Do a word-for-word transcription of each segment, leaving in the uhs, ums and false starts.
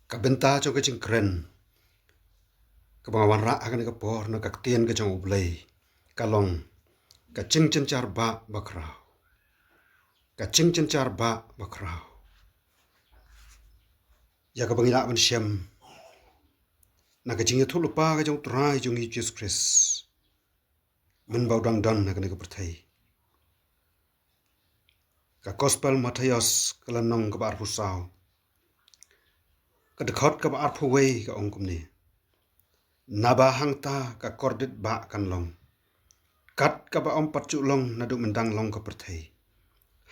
Ka bynta jong ka jingkren kaba nga wanrah ha kane ka por na ka ktien ka jong U Blei ka long ka jingjynjar bah bakhraw. Ka jingjynjar bah bakhraw. Ïa kaba ngi lah ban shem na ka jingïathuhlypa ka jong U Trai jong ngi Jisu Khrist mynba u dang don ha kane ka pyrthei. Ka Gospel Mathaios ka lynnong kaba arphew saw, ka dkhot kaba arphew wei ka ong kumne: Naba hangta ka kordit bah kan long, kat kaba ym pat ju long naduh myndang long ka pyrthei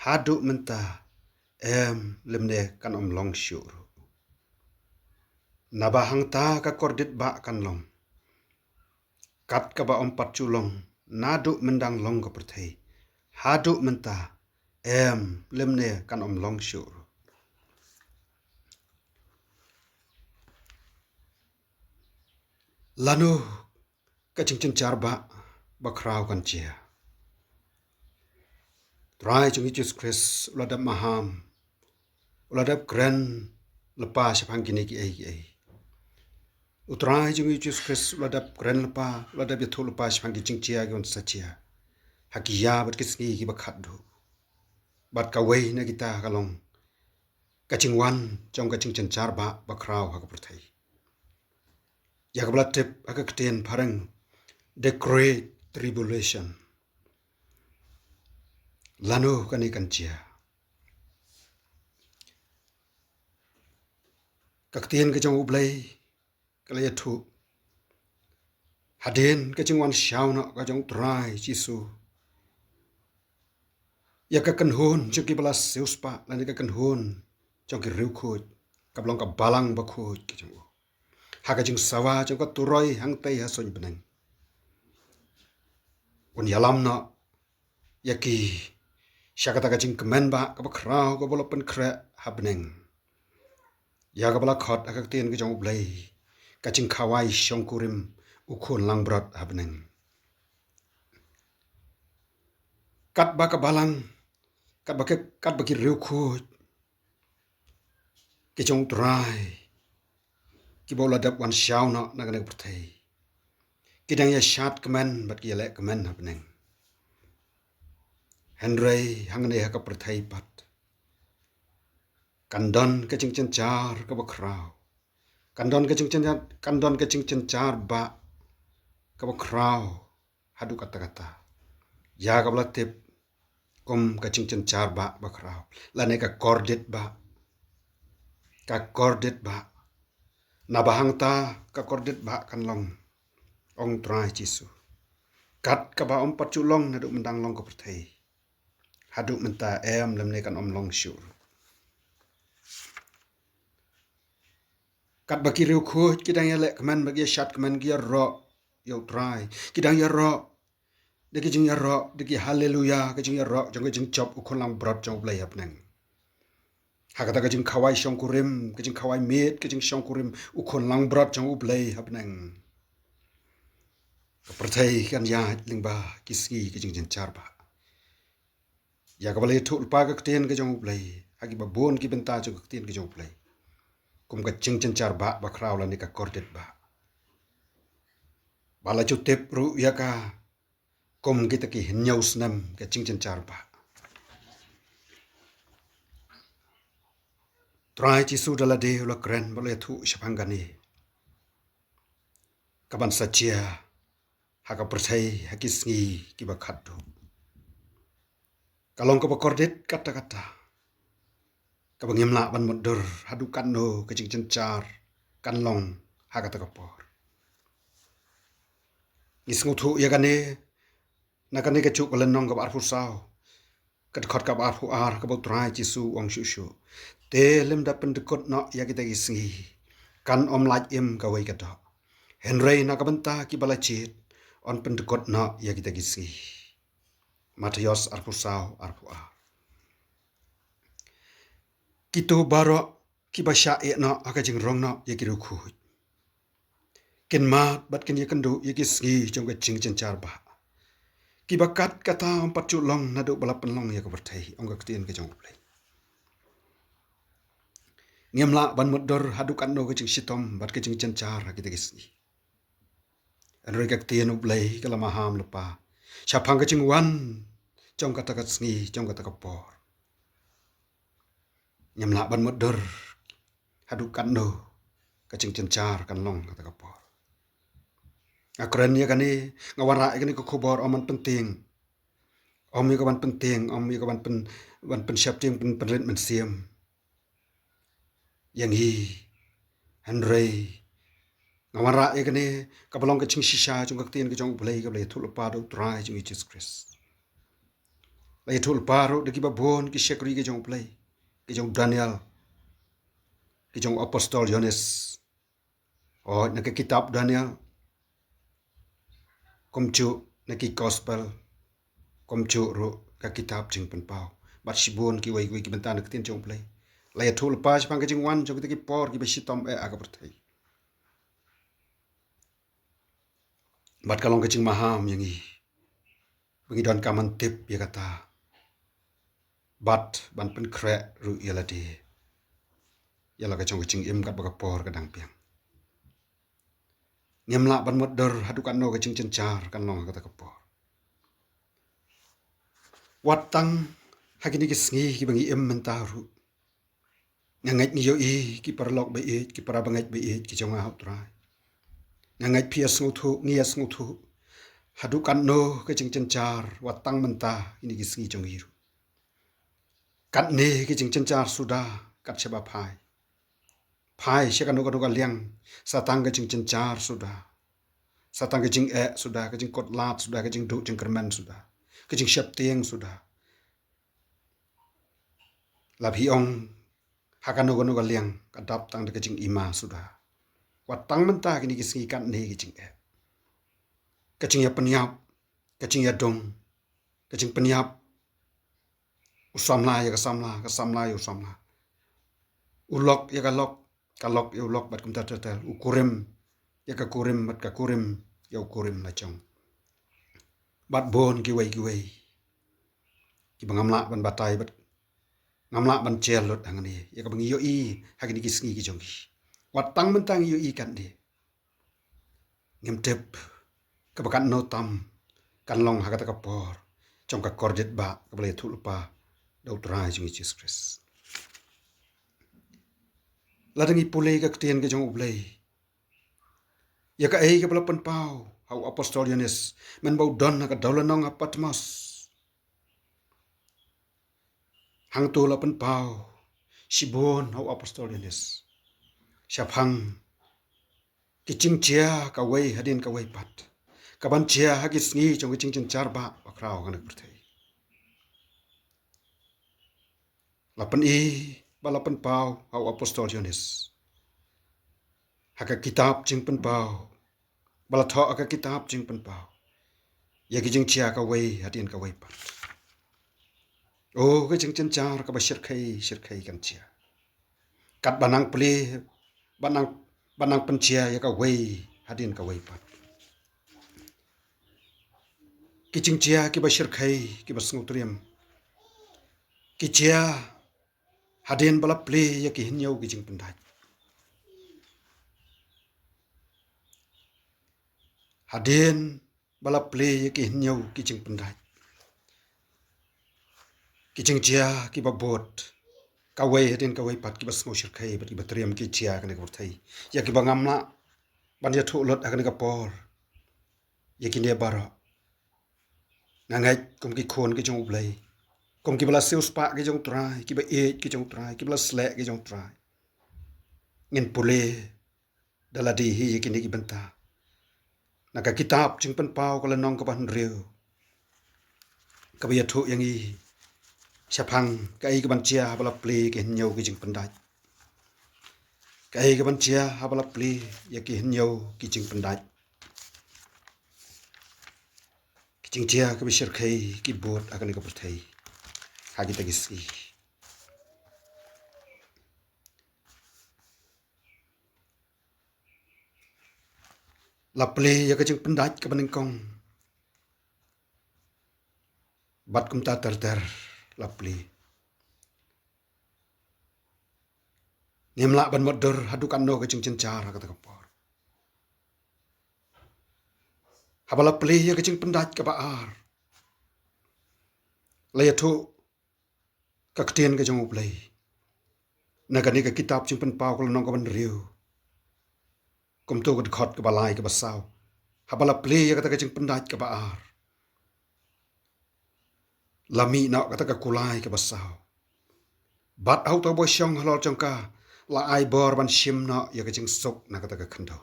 haduh mynta, em, lymne kan ym long shuh ruh. Naba hangta ka kordit bah kan long, kat kaba ym pat ju long naduh myndang long ka pyrthei haduh mynta, em, lymne kan ym long shuh ruh. Lano ka jingjynjar bah bakhraw kan jia? U Trai jong ngi Jisu Khrist u la dep maham, u la dep kren lypa shaphang kine kiei kiei. U Trai jong ngi Jisu Khrist u la dep kren lypa, u la dep ïathuhlypa shaphang ki jingjia ki wan sa jia ha ki ïa bad ki sngi kiba khatduh. Bad kawei na kita ka long ka jingwan jong ka jingjynjar bah bakhraw ha ka pyrthei, ïa kaba la tip ha ka ktien phareng the Great Tribulation. Lano kane kan jia? Ka ktien ka jong U Blei ka la ïathuh hadien ka jingwan shaw noh ka jong U Trai Jisu ïa ka kynhun jong kiba la siewspah lane ka kynhun jong ki riewkhuid, kaba long ka balang bakhuid ka jong u, ha ka jingsawa jong ka turoi hangtei ha suiñ bneng. Un ïalam noh ïa ki sha kata ka jingkmen bah kaba khraw kaba la pynkhreh ha bneng, ïa kaba la khot ha ka ktien ka jong U Blei ka jingkhawai shongkurim u khun langbrot ha bneng. Katba ka balang, katba ka, katba ki riewkhuid ki jong U Trai kiba u la dep wan shaw noh na kane ka pyrthei ki dang ïa shad kmen bad ki ïa leh kmen ha bneng. Hynrei hangne ha ka pyrthei pat kan don ka jingjynjar kaba khraw, kan don ka jingjynjar, kan don ka jingjynjar bah kaba khraw haduh katta katta, ïa kaba la tip kum ka jingjynjar bah bakhraw lane ka kordit bah. Ka kordit bah. Naba hangta ka kordit bah kan long, ong U Trai Jisu, kat kaba ym pat ju long naduh myndang long ka pyrthei haduh mynta, em, lymne kan ym long shuh. Katba ki riewkhuid ki dang ïa leh kmen bad ki ïa shad kmen, ki ïaroh ïa U Trai, ki dang ïaroh da ki jingïaroh, da ki haleluya, ka jingïaroh jong ka jingjop u khun langbrot jong U Blei ha bneng. Ha kata ka jingkhawai shongkurim, ka jingkhawai miet, ka jingshongkurim u khun langbrot jong U Blei ha bneng, ka pyrthei kan ïaid lyngba ki sngi ka jingjynjar bah, ïa kaba la ïathuh lypa ka ktien ka jong U Blei ha kiba bun ki bynta jong ka ktien ka jong U Blei kum ka jingjynjar bah bakhraw lane ka kordit bah. Ba la ju tip ruh ïa ka kum kita ki hynñiew snem ka jingjynjar bah. Trai Jisu da lade u la kren bad u la ïathuh shaphang kane kaban sa jia ha ka pyrthei ha ki sngi kiba khatduh. Ka long kaba kordit katta katta, kaba ngim lah ban mutdur haduh katno ka jingjynjar kan long ha kata ka por. Ngi sngewthuh ïa kane na kane kajuh ka lynnong kaba arphew saw, ka dkhot kaba arphew ar, kaba U Trai Jisu u ong shuh shuh: Te lymda pyndkut noh ïa kita ki sngi, kan ym lait im kawei ka doh. Hynrei na ka bynta kiba la jied yn pyndkut noh ïa kita ki sngi. Mathaios arphew saw, arphew ar. Kito baroh kiba shah ïeh noh ha ka jingrong noh ïa ki riewkhuid kin mad bad kin ïakynduh ïa ki sngi jong ka jingjynjar bah, kiba kat kata ym pat ju long naduh ba la pynlong ïa ka pyrthei, ong ka ktien ka jong U Blei. Ngim lah ban mutdur haduh katno ka jingshitom bad ka jingjynjar ha kita ki sngi. Hynrei ka ktien U Blei ka la maham lypa shaphang ka jingwan jong kata ka sngi, jong kata ka por. Ngim lah ban mutdur haduh katno ka jingjynjar kan long kata ka por. Nga kren ïa kane, nga wanrah ïa kane ka khubor ym ban pyntieng, ym ïa ka ban pyntieng, ym ïa ka ban pyn, ban pynsheptieng, pyn, pynrit mynsiem ïa ngi. Hynrei nga wanrah ïa kane kaba long ka jingshisha jong ka ktien ka jong U Blei kaba la ïathuh lypa da U Trai jong ngi Jisu Khrist. La ïathuh lypa ruh da kiba bun ki shakri ka jong U Blei, ki jong u Daniel, ki jong u apostol Ïoannis. Hooid, na ka kitab Daniel, kumjuh na ki gospel, kumjuh ruh ka kitab Jingpynpaw bad shibun kiwei kiwei ki bynta na ka ktien jong U Blei, la ïathuh lypa shaphang ka jingwan jong kita ki por kiba shitom eh ha ka pyrthei. Bad ka long ka jingmaham ïa ngi ba ngi donkam ban tip ïa kata bad ban pynkhreh ruh ïa lade ïa la ka jong ka jingim katba ka por ka dang biang. Ngim lah ban mutdur haduh katno ka jingjynjar kan long ha kata ka por. Wat tang ha kine ki sngi kiba ngi im mynta ruh, nga ngeit ngi ïohi ki paralok ba ïeit, ki para bangeit ba ïeit ki jong nga ha U Trai. Nga ngeit phi ïa sngewthuh, ngi ïa sngewthuh haduh katno ka jingjynjar wat tang mynta kine ki sngi jong ngi ruh. Katne ka jingjynjar suda kat shaba phai, phai sha kano kano ka liang, sa tang ka jingjynjar suda, sa tang ka jingeh suda, ka jingkut lad suda, ka jingduh jingkyrmen suda, ka jingsheptieng suda. La phi ong ha kano kano ka liang ka dap tang da ka jingima suda. Wat tang mynta kine ki sngi katne ka jingeh, ka jingïapynïap, ka jingïadong, ka jingpynïap, u samla ïa ka samla, ka samla ïa u samla, u lok ïa ka lok, ka lok ïa u lok bad kumta ter ter, u kurim ïa ka kurim bad ka kurim ïa u kurim la jong. Bad bun kiwei kiwei kiba ngam lah ban batai bad ngam lah ban jia lut hangne ïa kaba ngi ïohi ha kine ki sngi ki jong ngi. Wat tang mynta ngi ïohi katne, ngim tip kaba katno tam kan long ha kata ka por jong ka kordit ba kaba la ïathuh lypa da U Trai jong ngi Jisu Khrist. Lada ngi pule ka ktien ka jong U Blei, ïa kaei kaba la pynpaw ha u apostol Ïoannis mynba u don ha ka dewlynnong ha Patmos. Hangto la pynpaw shibun ha u apostol Ïoannis shaphang ki jingjia kawei hadien kawei pat, kaban jia ha ki sngi jong ki jingjynjar ba khraw ha kane ka pyrthei. La pyni ba la pynpaw ha u apostol Ïoannis ha ka kitab Jingpynpaw, ba la thoh ha ka kitab Jingpynpaw ïa ki jingjia kawei hadien kawei pat. O ka jingjynjar kaba shyrkhei shyrkhei kan jia, katba nang plie, ba nang, ba nang pynjia ïa kawei hadien kawei pat. Ki jingjia kiba shyrkhei kiba sngewtriem, ki jia hadien ba la plie ïa ki hynñiew ki jingpyndait. Hadien ba la plie ïa ki hynñiew ki jingpyndait, ki jingjia kiba bud kawei hadien kawei pat kiba sngew shyrkhei bad kiba triem ki jia ha kane ka pyrthei, ïa kiba ngam lah ban ïathuh lut ha kane ka por. Ïa kine baroh nga ngeit kum ki khun ki jong U Blei, kum kiba la siewspah ki jong U Trai, kiba ïeit ki jong U Trai, kiba la sleh ki jong U Trai, ngin pule da lade hi ïa kine ki bynta na ka kitab Jingpynpaw ka lynnong kaba hynriew, kaba ïathuh ïa ngi shaphang kaei kaban jia haba la plie ïa ki hynñiew ki jingpyndait, kaei kaban jia haba la plie ïa ki hynñiew ki jingpyndait. Ki jingjia kiba shyrkhei ki bud ha kane ka pyrthei ha kita ki sngi. La plie ïa ka jingpyndait kaba nyngkong bad kumta ter ter la plie. Ngim lah ban mutdur haduh katno ka jingjynjar ha kata ka por. Haba la plie ïa ka jingpyndait kaba ar, la ïathuh ka ktien ka jong U Blei na kane ka kitab Jingpynpaw ka lynnong kaba hynriew, kumto ka dkhot kaba lai kaba saw. Haba la plie ïa kata ka jingpyndait kaba ar, la mih noh kata ka kulai kaba saw. Bad ha uta uba shong halor jong ka, la ai bor ban shim noh ïa ka jingsuk na kata ka khyndew.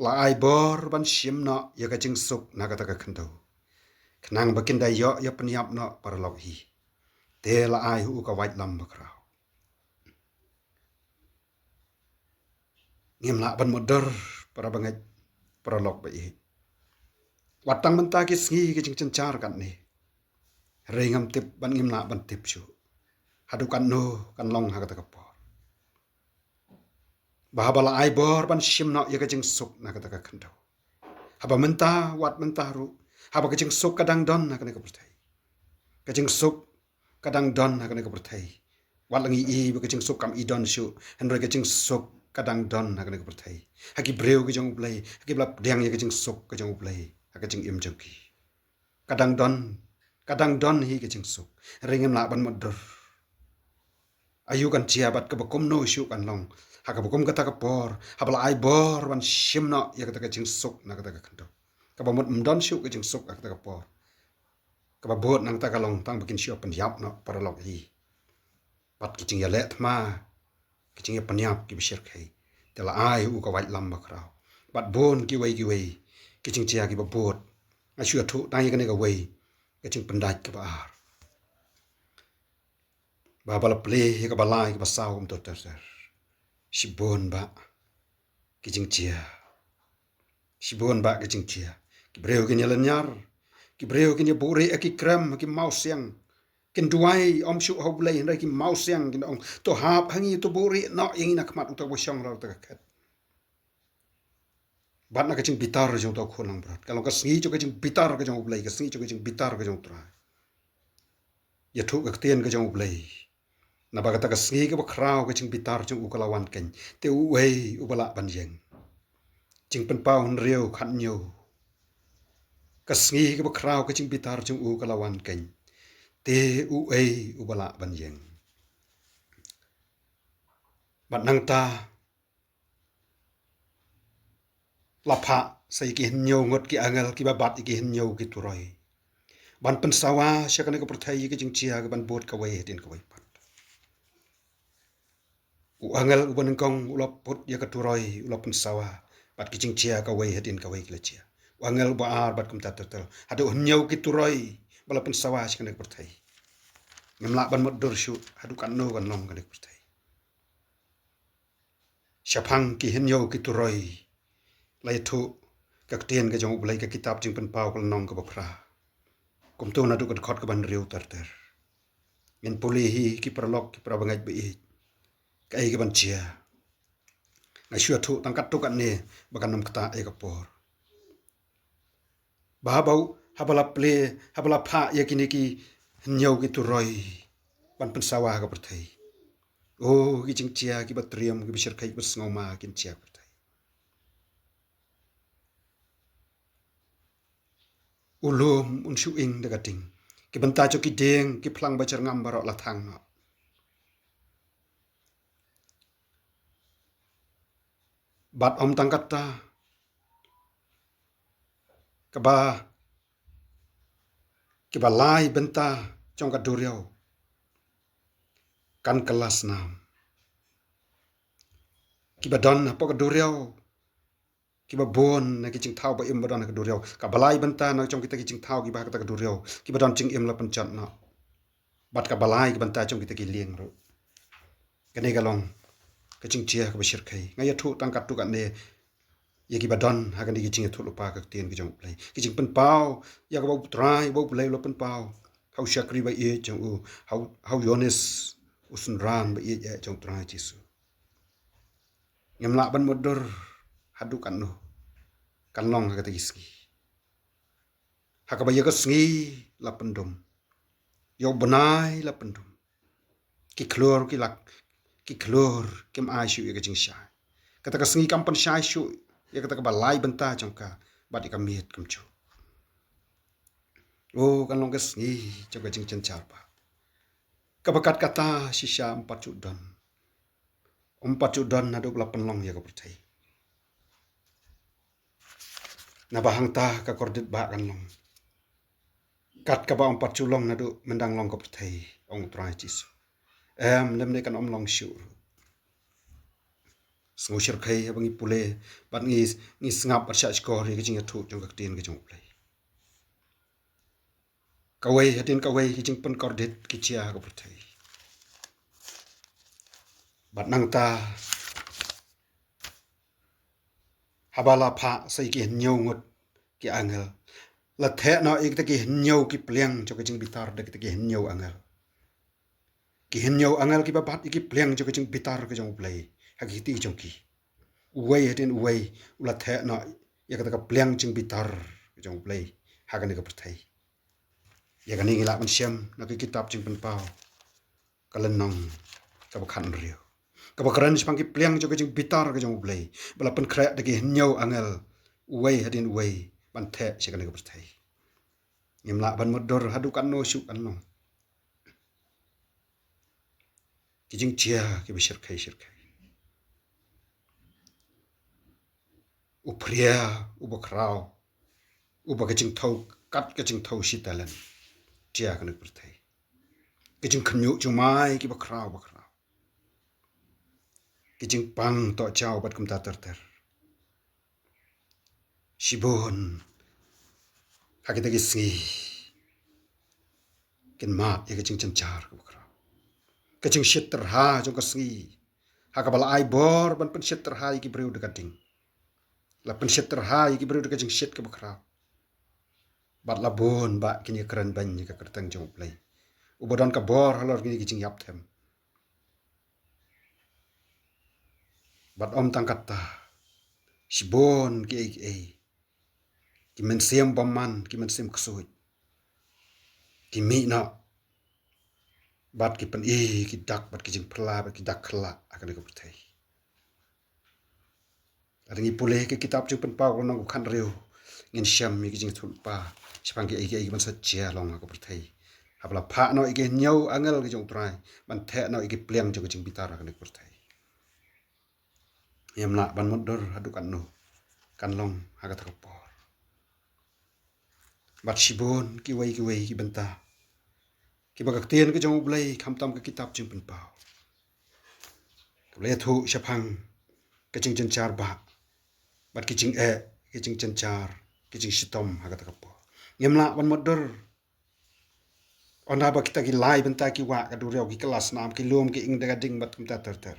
La ai bor ban shim noh ïa ka jingsuk na kata ka khyndew, khnang ba kin da ïoh ïa pynïap noh paralok hi. Te la ai ha u ka waitlam bakhraw. Ngim lah ban mutdur, para bangeit, paralok ba ïeit. Wat tang mynta ki sngi ki jingjynjar katne, hynrei ngam tip bad ngim lah ban tip shuh haduh katno kan long ha kata ka por. Ba haba la ai bor ban shim noh ïa ka jingsuk na kata ka khyndew, haba mynta, wat mynta ruh, haba ka jingsuk ka dang don ha kane ka pyrthei, ka jingsuk ka dang don ha kane ka pyrthei. Wat la ngi i ba ka jingsuk kam i don shuh, hynrei ka jingsuk ka dang don ha kane ka pyrthei, ha ki briew ki jong U Blei, ha kiba la pdiang ïa ka jingsuk ka jong U Blei ha ka jingim jong ki. Ka dang don, ka dang don hi ka jingsuk, hynrei ngim lah ban mutdur aïu kan jia bad kaba kumno shuh kan long ha kaba kum kata ka por, haba la ai bor ban shim noh ïa kata ka jingsuk na kata ka khyndew. Kaba mut ym don shuh ka jingsuk ha kata ka por. Kaba bud nangta ka long tang ba kin shu pynïap noh paralok hi. Bad ki jingïaleh thma, ki jingïapynïap kiba shyrkhei, te la ai ha u ka waitlam bakhraw. Bad bun kiwei kiwei ki jingjia kiba bud. Nga shu ïathuh tang ïa kane kawei, ka jingpyndait kaba ar. Ba haba la plie ïa kaba lai kaba saw kumto ter ter, shibun bah ki jingjia, shibun bah ki jingjia. Ki briew kin ïa lynñiar, ki briew kin ïa buhrieh ha ki krem, ha ki mawsiang. Kin duwai ym shuh ha U Blei, hynrei ki mawsiang kin ong, to hap ha ngi, to buhrieh noh ïa ngi na khmat uta uba shong halor kata ka khet. Bad na ka jingbitar jong uta u khun langbrot, ka long ka sngi jong ka jingbitar ka jong U Blei, ka sngi jong ka jingbitar ka jong U Trai. Ïathuh ka ktien ka jong U Blei, naba kata ka sngi kaba khraw ka jingbitar jong u ka la wan keiñ, te uei uba lah ban ïeng? Jingpynpaw hynriew khathynñiew. Ka sngi kaba khraw ka jingbitar jong u ka la wan keiñ, te uei uba lah ban ïeng? Bad nangta la phah sa ïa ki hynñiew ngut ki angel kiba bat ïa ki hynñiew ki turoi, ban pynsawa sha kane ka pyrthei ïa ki jingjia kiban bud kawei hadien kawei pat. U angel uba nyngkong u la put ïa ka turoi, u la pynsawa, bad ki jingjia kawei hadien kawei ki la jia. U angel uba ar bad kumta ter ter, haduh hynñiew ki turoi ba la pynsawa sha kane ka pyrthei. Ngim lah ban mutdur shuh haduh katno kan long kane ka pyrthei. Shaphang ki hynñiew ki turoi, la ïathuh ka ktien ka jong U Blei, ka kitab Jingpynpaw ka lynnong kaba phra, kumto naduh ka dkhot kaba hynriew ter ter. Ngin pule hi ki paralok, ki para bangeit ba ïeit, kaei kaban jia. Nga shu ïathuh tang katto katne ba kan ym ktah ïa ka por. Ba haba, haba la plie, haba la phah ïa kine ki hynñiew ki turoi ban pynsawa ha ka pyrthei, o, ki jingjia kiba triem, kiba shyrkhei, kiba sngewma kin jia ha ka pyrthei. U lum un shu ing da ka ding. Ki bynta jong ki dieng, ki phlang ba jyrngam baroh la thang noh. Bad ym tang kata, kaba, kiba lai bynta jong ka duriaw kan kylla snam. Kiba don hapoh ka duriaw, kiba bun na ki jingthaw ba im ba don ha ka duriaw, kaba lai bynta na jong kita ki jingthaw kiba ha kata ka duriaw, kiba don jingim la pynjot noh. Bad kaba lai ki bynta jong kita ki lieng ruh. Kane ka long ka jingjia kaba shyrkhei. Nga ïathuh tang katto katne ïa kiba don ha kane ka jingïathuhlypa ka ktien ka jong U Blei, ka jingpynpaw ïa kaba U Trai, ba U Blei u la pynpaw ha u shakri ba ïeit jong u, ha u, ha u Ïoannis u synran ba ïeit jong U Trai Jisu. Ngim lah ban mutdur haduh katno kan long ha kata ki sngi. Ha kaba ïa ka sngi la pyndum, ïa u bnai la pyndum, ki khlur ki lak, ki khlur kim ai shuh ïa ka jingshai. Kata ka sngi kam pynshai shuh ïa kata kaba lai bynta jong ka, bad ïa ka miet kam ju. O, kan long ka sngi jong ka jingjynjar ba, kaba kat kata shisha ym pat ju don. Ym pat ju don naduh ba la pynlong ïa ka pyrthei. Naba hangta ka kordit ba kan long kat kaba ym pat ju long naduh myndang long ka pyrthei, ong U Trai Jisu. Em, lymne kan ym long shuh ruh. Sngew shyrkhei haba ngi pule, bad ngi, ngi sngap bad shah shkor ïa ka jingïathuh jong ka ktien ka jong U Blei. Kawei hadien kawei ki jingpynkordit ki jia ha ka pyrthei. Bad nangta, haba la phah sa ïa ki hynñiew ngut ki angel, la theh noh ïa kita ki hynñiew ki pliang jong ka jingbitar da kita ki hynñiew angel. Ki hynñiew angel kiba bat ïa ki pliang jong ka jingbitar ka jong U Blei ha ki kti jong ki. Uwei hadien uwei u la theh noh ïa kata ka pliang jingbitar ka jong U Blei ha kane ka pyrthei. Ïa kane ngi lah ban shem na ka kitab Jingpynpaw, ka lynnong kaba khathynriew, kaba kren shaphang ki pliang jong ka jingbitar ka jong U Blei ba la pynkhreh da ki hynñiew angel, uwei hadien uwei, ban theh sha kane ka pyrthei. Ngim lah ban mutdur haduh katno shuh kan long ki jingjia kiba shyrkhei shyrkhei. U phria uba khraw, uba ka jingthew kat ka jingthew shi talent, jia ha kane ka pyrthei. Ki jingkhynñiuh jingmai kiba khraw ba khraw, ki jingpang tohjaw bad kumta ter ter. Shibun ha kita ki sngi kin mad ïa ka jingjynjar kaba khraw, ka jingshit tyrha jong ka sngi, ha kaba la ai bor ban pynshit tyrha ïa ki briew da ka ding. La pynshit tyrha ïa ki briew da ka jingshit kaba khraw. Bad la bun ba kin ïa kren beiñ ïa ka kyrteng jong U Blei, uba don ka bor halor kine ki jingïap them. Bad ym tang kata, shibun kiei kiei, ki mynsiem bymman, ki mynsiem ksuid, ki mih noh bad ki pyni ki dak bad ki jingpyrla bad ki dak khyllah ha kane ka pyrthei. Lada ngi pule ka kitab Jingpynpaw lynnong kaba khathynriew, ngin shem ïa ki jingïathuhlypa shaphang kiei kiei kiban sa jia long ha ka pyrthei, haba la phah noh ïa ki hynñiew angel ka jong U Trai ban theh noh ïa ki pliang jong ka jingbitar ha kane ka pyrthei. Ngim lah ban mutdur haduh katno kan long ha kata ka por. Bad shibun kiwei kiwei ki bynta kiba ka ktien ka jong U Blei, khamtam ka kitab Jingpynpaw, ka la ïathuh shaphang ka jingjynjar ba, bad ki jingeh, ki jingjynjar, ki jingshitom ha kata ka por. Ngim lah ban mutdur. Ynda ba kita ki lai bynta ki wah, ka duriaw, ki kylla snam, ki lum ki ing da ka ding bad kumta ter ter,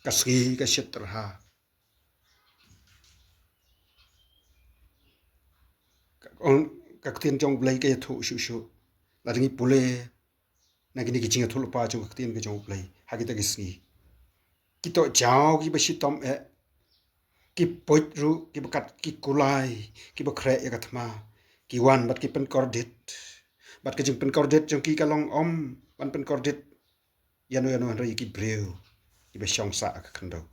ka sngi ka shit tyrha. Ka, ong, ka ktien jong U Blei ka ïathuh shuh shuh. Lada ngi pule na kine ki jingïathuhlypa jong ka ktien ka jong U Blei ha kita ki sngi, ki tohjaw kiba shitom eh, ki puit ruh, kiba kat ki kulai, kiba khreh ïa ka thma, ki wan bad ki pynkordit. Bad ka jingpynkordit jong ki ka long ym ban pynkordit ïano ïano hynrei ïa ki briew kiba shong sah ha ka khyndew.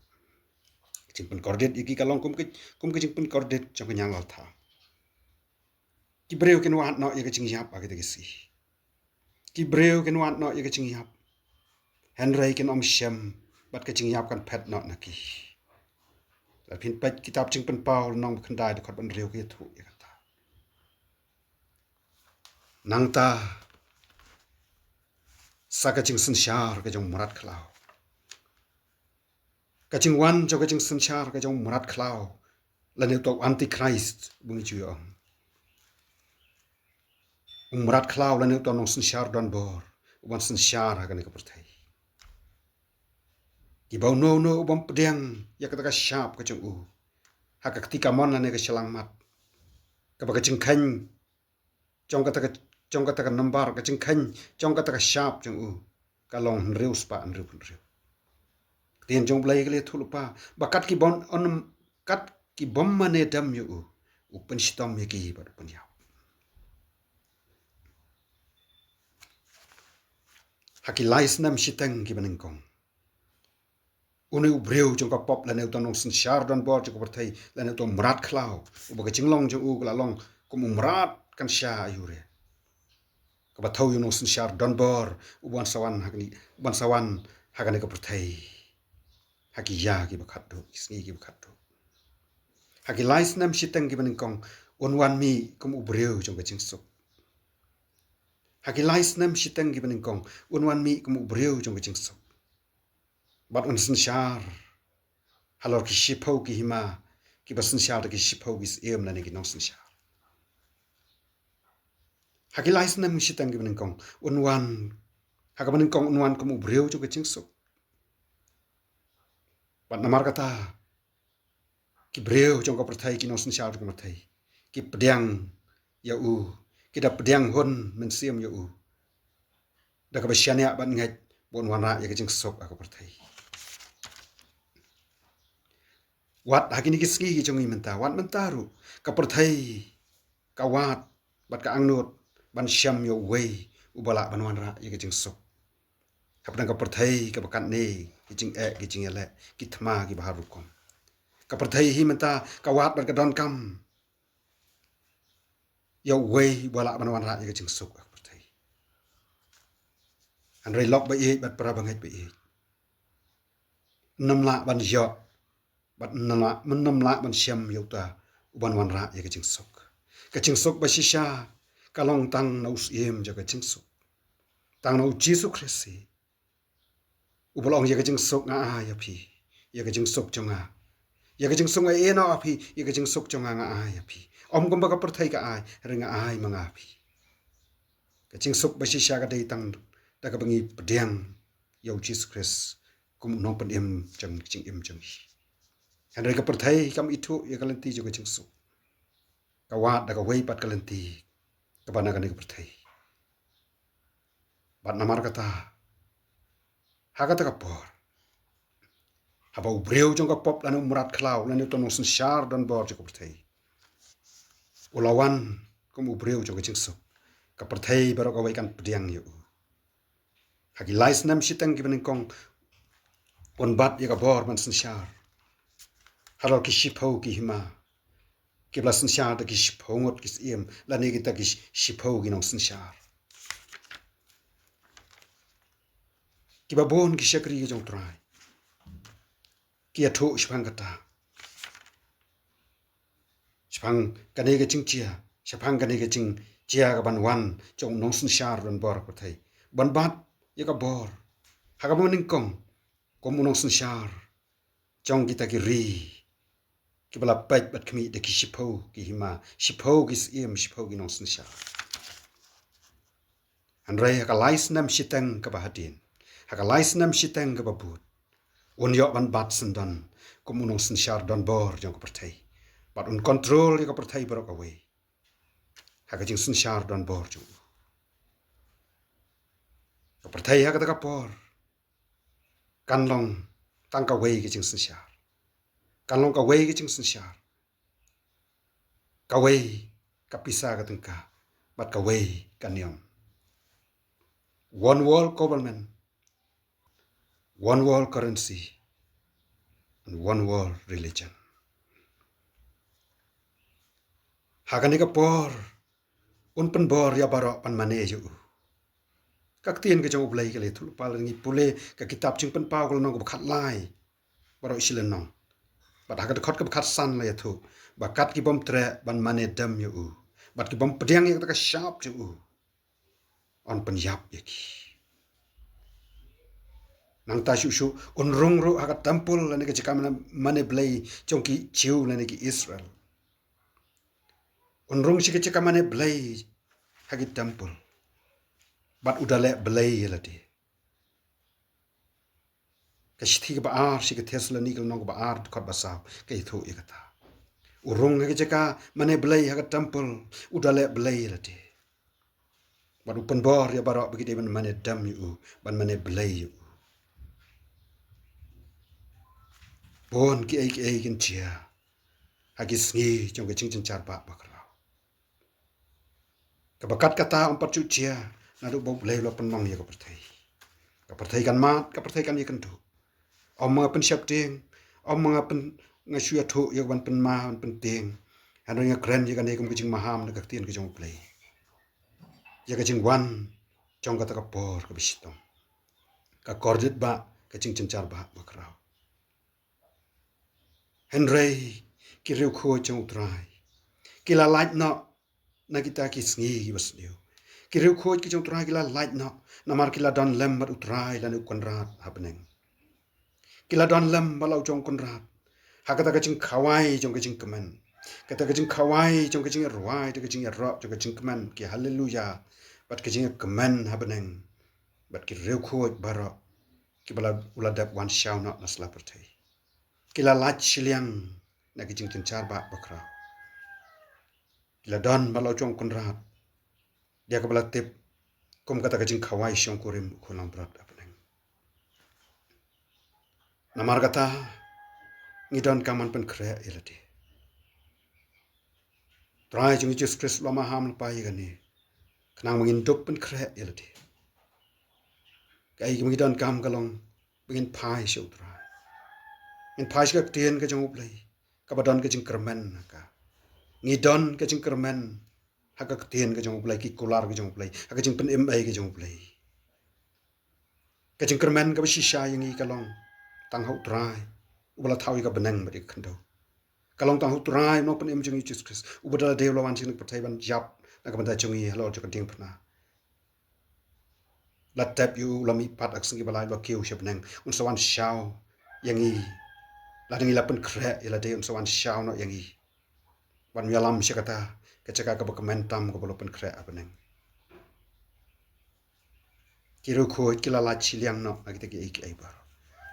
Ka jingpynkordit ïa ki ka long kum ka, kum ka jingpynkordit jong ka ñianglalthaw. Ki briew kin wad noh ïa ka jingïap ha kita ki sngi. Ki briew kin wad noh ïa ka jingïap, hynrei kin ym shem, bad ka jingïap kan phet noh na ki. Lada phin peit kitab Jingpynpaw lynnong ba khyndai, dkhot ba hynriew, ka ïathuh ïa kata. Nangta sa ka jingsynshar ka jong u mrad khlaw. Ka jingwan jong ka jingsynshar ka jong u mrad khlaw, lane uta u Antichrist ba ngi ju ong. U mrad khlaw lane uta u nongsynshar donbor uban synshar ha kane ka pyrthei. Kiba uno uno u bym pdiang ïa kata ka shap ka jong u ha ka kti kamon lane ka shyllangmat, kaba ka jingkheiñ jong kata ka, jong kata ka nambar, ka jingkheiñ jong kata ka shap jong u, ka long hynriew spah hynriew phew hynriew. Ka ktien jong U Blei ka la ïathuh lypa ba kat kiba un, kat ki bym mane dem ïa u, u pynshitom ïa ki bad u pynïap. Ha ki lai snem shiteng kiba nyngkong, une u briew jong ka pop lane uta u nongsynshar donbor jong ka pyrthei lane uta u mrad khlaw, uba ka jinglong jong u ka la long kum u mrad kan sha aiu re, kaba thew ïa u nongsynshar donbor uban sa wan ha kane, uban sa wan ha kane ka pyrthei ha ki ïa kiba khatduh, ki sngi kiba khatduh. Ha ki lai snem shiteng kiba nyngkong, un wan mih kum u briew jong ka jingsuk. Ha ki lai snem shiteng kiba nyngkong, un wan mih kum u briew jong ka jingsuk. Bad un synshar halor ki shiphew ki hima, kiba synshar da ki shiphew ki syiem lane ki nongsynshar. Ha ki lai snem shiteng kiba nyngkong, un wan, ha kaba nyngkong un wan kum u briew jong ka jingsuk. Bad namar kata, ki briew jong ka pyrthei, ki nongsynshar jong ka pyrthei, ki pdiang ïa u, ki da pdiang hun mynsiem ïa u, da kaba shaniah bad ngeit ba un wanrah ïa ka jingsuk ha ka pyrthei. Wat ha kine ki sngi ki jong ngi mynta, wat mynta ruh, ka pyrthei ka wad bad ka angnud ban shem ïa uwei uba lah ban wanrah ïa ka jingsuk. Hapdeng ka pyrthei kaba katne, ki jingeh, ki jingïaleh, ki thma kiba har rukom. Ka pyrthei hi mynta ka wad bad ka donkam ïa uwei uba lah ban wanrah ïa ka jingsuk ha ka pyrthei. Hynrei lok ba ïeit bad para bangeit ba ïeit, ym lah ban ïoh bad ym lah, ym lah ban shem ïa uta uban wanrah ïa ka jingsuk. Ka jingsuk ba shisha ka long tang na u Syiem jong ka jingsuk, tang na u Jisu Khrist hi, uba la ong, ïa ka jingsuk nga ai ïa phi, ïa ka jingsuk jong nga, ïa ka jingsuk nga ai noh ïa phi, ïa ka jingsuk jong nga nga ai ïa phi. Ym kumba ka pyrthei ka ai, hynrei nga ai ma nga ïa phi. Ka jingsuk ba shisha ka dei tang da kaba ngi pdiang ïa u Jisu Khrist kum u nongpynim jong ka jingim jong ngi. Hynrei ka pyrthei kam ithuh ïa ka lynti jong ka jingsuk. Ka wad da kawei pat ka lynti kaba na kane ka pyrthei. Bad namar kata, ha kata ka por, haba u briew jong ka pop lane u mrad khlaw lane uta u nongsynshar donbor jong ka pyrthei u la wan kum u briew jong ka jingsuk, ka pyrthei baroh kawei kan pdiang ïa u. Ha ki lai snem shiteng kiba nyngkong, un bat ïa ka bor ban synshar halor ki shiphew ki hima, kiba la synshar da ki shiphew ngut ki syiem lane kita ki shiphew ki nongsynshar. Kiba bun ki shakri ki jong u Trai ki ïathuh shaphang kata, shaphang kane ka jingjia, shaphang kane ka jingjia kaban wan jong u nongsynshar donbor ka pyrthei, ban bat ïa ka bor ha kaba nyngkong kum u nongsynshar jong kita ki ri kiba la peit bad khmih da ki shiphew ki hima, shiphew ki syiem, shiphew ki nongsynshar. Hynrei ha ka lai snem shiteng kaba hadien, ha ka lai snem shiteng kaba bud, un ïoh ban bat syndon kum u nongsynshar donbor jong ka pyrthei, bad un kontrol ïa ka pyrthei baroh kawei ha ka jingsynshar donbor jong u. Ka pyrthei ha kata ka por kan long tang kawei ka jingsynshar, kan long kawei ka jingsynshar, kawei ka pisa ka tyngka, bad kawei ka niam. One world government, one world currency, and one world religion. Ha kane ka por un pynbor ïa baroh ban mane ïa u. Ka ktien ka jong U Blei ka la ïathuh lypa lada ngi pule ka kitab Jingpynpaw ka lynnong kaba khatlai baroh shi lynnong, bad ha ka dkhot kaba khatsan la ïathuh ba kat ki bym treh ban mane dem ïa u, bad ki bym pdiang ïa kata ka shap jong u, yn pynïap ïa ki. Nangta shuh shuh un rung ruh ha ka templ lane ka jaka mane, mane blei jong ki Jiw lane ki Israel. Un rung sha ka jaka mane blei ha ki templ, bad u da leh blei ïa lade. Ka shithi kaba ar sha ki Thessalonika lynnong kaba ar dkhot ba saw ka ïathuh ïa kata. U rung ha ka jaka mane blei ha ka templ, u da leh blei ïa lade, bad u pynbor ïa baroh ba ki dei ban mane dem ïa u, ban mane blei ïa u. Bun kiei kiei kin jia ha ki sngi jong ka jingjynjar bah bakhlaw, kaba kat kata ym pat ju jia naduh ba U Blei u la pynlong ïa ka pyrthei. Ka pyrthei kan mad, ka pyrthei kan ïakynduh. Ym ma nga pynsheptieng, ym ma nga pyn, nga shu ïathuh ïa ka ban pynmad, ban pyntieng. Hynrei nga kren ïa kane kum ka jingmaham na ka ktien ka jong U Blei. Ïa ka jingwan jong kata ka por kaba shitom. Ka kordit ba, ka jingjynjar ba, bakhraw. Hynrei ki riewkhuid jong U Trai ki la lait noh na kita ki sngi kiba sniew. Ki riewkhuid ki jong U Trai ki la lait noh namar ki la don lem bad U Trai lane U Kynrad ha bneng. Ki la don lem bad la u jong U Kynrad ha kata ka jingkhawai jong ka jingkmen, kata ka jingkhawai jong ka jingïarwai, kata ka jingïaroh jong ka jingkmen, ki haleluya bad ka jingkmen ha bneng. Bad ki riewkhuid baroh kiba la, u la dep wan shaw noh na sla pyrthei, ki la lait shiliang na ki jingjynjar ba bakhraw. Ki la don bad la u jong U Kynrad da kaba la tip kum kata ka jingkhawai shongkurim u khun langbrot ha bneng. Namar kata ngi donkam ban pynkhreh ïa lade. Trai jong ngi Jisu Khrist u la maham lypa ïa kane, khnang ba ngin dup pynkhreh ïa lade. Kaei kaba ngi donkam ka long ba ngin phai sha U Trai. Ngin phai sha ka ktien ka jong U Blei kaba don ka jingkyrmen ha ka. Ngi don ka jingkyrmen ha ka ktien ka jong U Blei, ki kular ka jong U Blei, ha ka jingpynim ei ka jong U Blei. Ka jingkyrmen kaba shisha ïa ngi ka long tang ha U Trai uba la thaw ïa ka bneng bad ïa ka khyndew. Ka long tang ha U Trai u nongpynim jong ngi Jisu Khrist, uba da lade u la wan sha kane ka pyrthei ban ïap na ka bynta jong ngi halor jong ka diengphna. La tep ïa u, u la mihpat ha ka sngi ba lai, u la kiew sha bneng, un sa wan shaw ïa ngi. Lada ngi la pynkhreh ïa lade, un sa wan shaw noh ïa ngi ban ïalam sha kata ka jaka kaba kmen tam kaba la pynkhreh ha bneng. Ki riewkhuid ki la lait shiliang noh na kita kiei kiei baroh.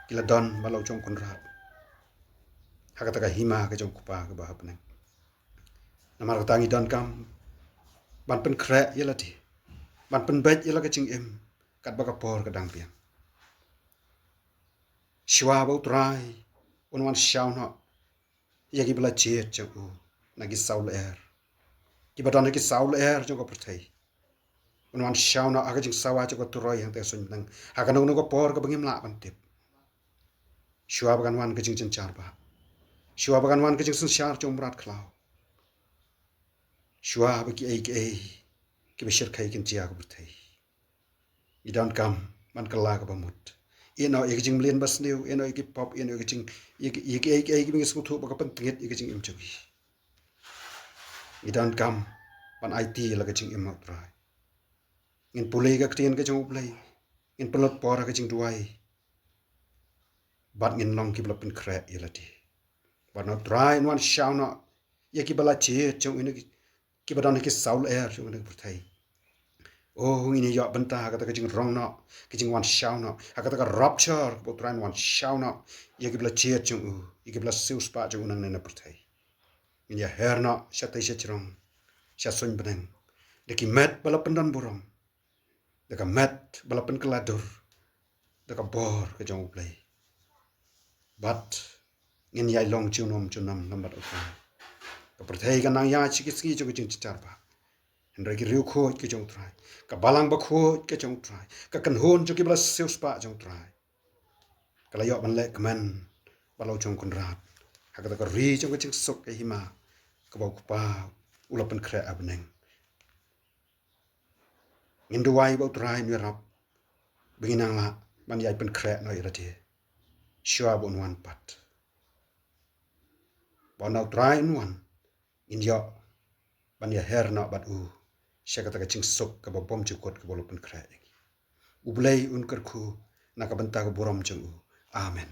Ki la don bad la u jong U Kynrad ha kata ka hima ka jong U Kpa kaba ha bneng. Namar kata ngi donkam ban pynkhreh ïa lade, ban pynbeit ïa la ka jingim katba ka por ka dang biang. Shuwa ba U Trai un wan shaw noh ïa kiba la jied jong u na ki saw lyer, kiba don ha ki saw lyer jong ka pyrthei. Un wan shaw noh ha ka jingsawa jong ka turoi hangta suiñ bneng, ha kano kano ka por kaba ngim lah ban tip. Shuwa ba kan wan ka jingjynjar ba, shuwa ba kan wan ka jingsynshar jong u mrad khlaw, shuwa ba kiei kiei kiba shyrkhei kin jia ha ka pyrthei. Ngi donkam ban kylla kaba mut. Ïeh noh ïa ka jingmlien basniew, ïeh noh ïa ki pop, ïeh noh ïa ka jing, ïa ki, ïa ki, ïa ki, ïa ki ba ngi sngewthuh ba ka pyntngit ïa ka jingim jong ngi. Ngi donkam ban aiti ïa la ka jingim ha U Trai. Ngin pule ka ktien ka jong U Blei, ngin pynlut por ha ka jingduwai, bad ngin long kiba la pynkhreh ïa lade. Bad na U Trai un wan shaw noh ïa kiba la jied jong u na ki, kiba don ha ki saw lyer jong u na ka pyrthei. O, ngin ïoh bynta ha kata ka jingrong noh, ka jingwan shaw noh, ha kata ka rapture kaba U Trai un wan shaw noh ïa kiba la jied jong u, ïa kiba la siewspah jong u nangne na pyrthei. Ngin ïa her noh shatei shajrong, sha suiñ bneng, da ki met ba la pyndonburom, da ka met ba la pynkylla dur, da ka bor ka jong U Blei. Bad ngin ïai long junom junom lem bad U Trai. Ka pyrthei kan nang ïaid sha ki sngi jong ka jingjynjar ba, hynrei ki riewkhuid ka jong U Trai, ka balang bakhuid ka jong U Trai, ka kynhun jong kiba la siewspah jong U Trai, ka la ïoh ban leh kmen bad la u jong U Kynrad ha kata ka ri jong ka jingsuk, ka hima kaba U Kpa u la pynkhreh ha bneng. Ngin duwai ba U Trai un ïarap ba ngin nang lah ban ïai pynkhreh noh ïa lade shuwa ba un wan pat. Ba na U Trai un wan, ngin ïoh ban ïa her noh bad u sha kata ka jingsuk kaba bymjukut kaba u la pynkhreh ïa ngi. U Blei un kyrkhu na ka bynta ka burom jong u. Amen.